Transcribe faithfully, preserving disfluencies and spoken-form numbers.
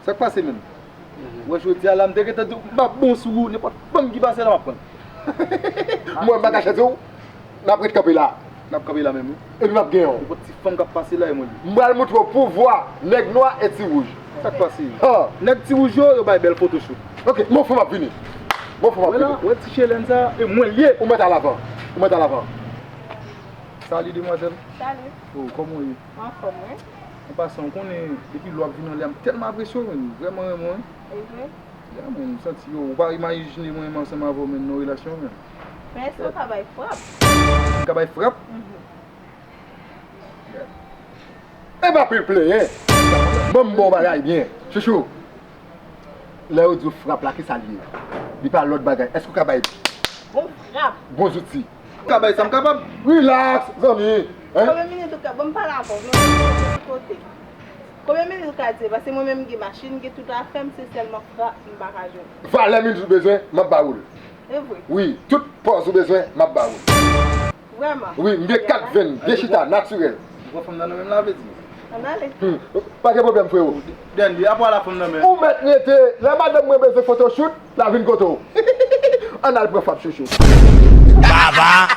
Sa k pase menm? Ou wè jodi a la, m te gentan di w, m ap bon sou ou, nenpòt fanm ki pase la, m ap pran. Mwen, m pa kache di w, n ap ret kanpe la. N ap kanpe la menm, wi. Epi n ap genyen w. Nenpòt ti fanm k ap pase la, e mwen li. M pral montre w pouvwa nèg nwa e ti wouj. Sa k pase? Ha. Nèg ti wouj yo, yo bay bèl photoshoot. Ok, mwen fanm ap vini. Mwen fanm ap vini. Wè la, wè ti chelèn sa, e mwen l ye. Ou mèt al avan. Ou mèt al avan. Salut, demwazèl. Salut. Oh, kòman w ye? Anfòm, wi. An pasan, ou konnen, depi lè w ap vin anlè a, m tèlman apresye w, menm. Vrèman renmen w, wi. E vre? Ya, menm, m santi, yo, ou pa imajine mwen menm ansanm avè w, menm, nan relasyon, menm. Men èske w ka bay frap? M ka bay frap? Mhm. E pa pil plenyen. Ban m bon bagay byen. Chouchou. Lè yo di w frap la, ki sa l ye? Li pa lòt bagay. Èske w ka bay bon frap? Bon zouti. Ou ka bay sa, m kapab. Rilaks, zanmi. Hein? Konbyen minit ou ka, bon, m pale avè w, non, kote, kote. Konbyen minit ou ka di? Paske mwen menm m gen machin, m gen tout afè m, se sèlman frap m pa ka jwenn. Valè minit ou bezwen, m ap ba ou l. E vre? Wi, tout pòz ou bezwen, m ap ba ou l. Vrèman? Wi, m gen kat venn, byen chita, natirèl. Ou pran fanm nan nou menm la, vle di? Ann ale. Hmm, pa gen pwoblèm, frero. Dandy, apa la fanm nan men? Ou mèt rete, lè madanm mwen bezwen photoshoot, l a vin kote w. Ann al pran frap, chouchou. Baba!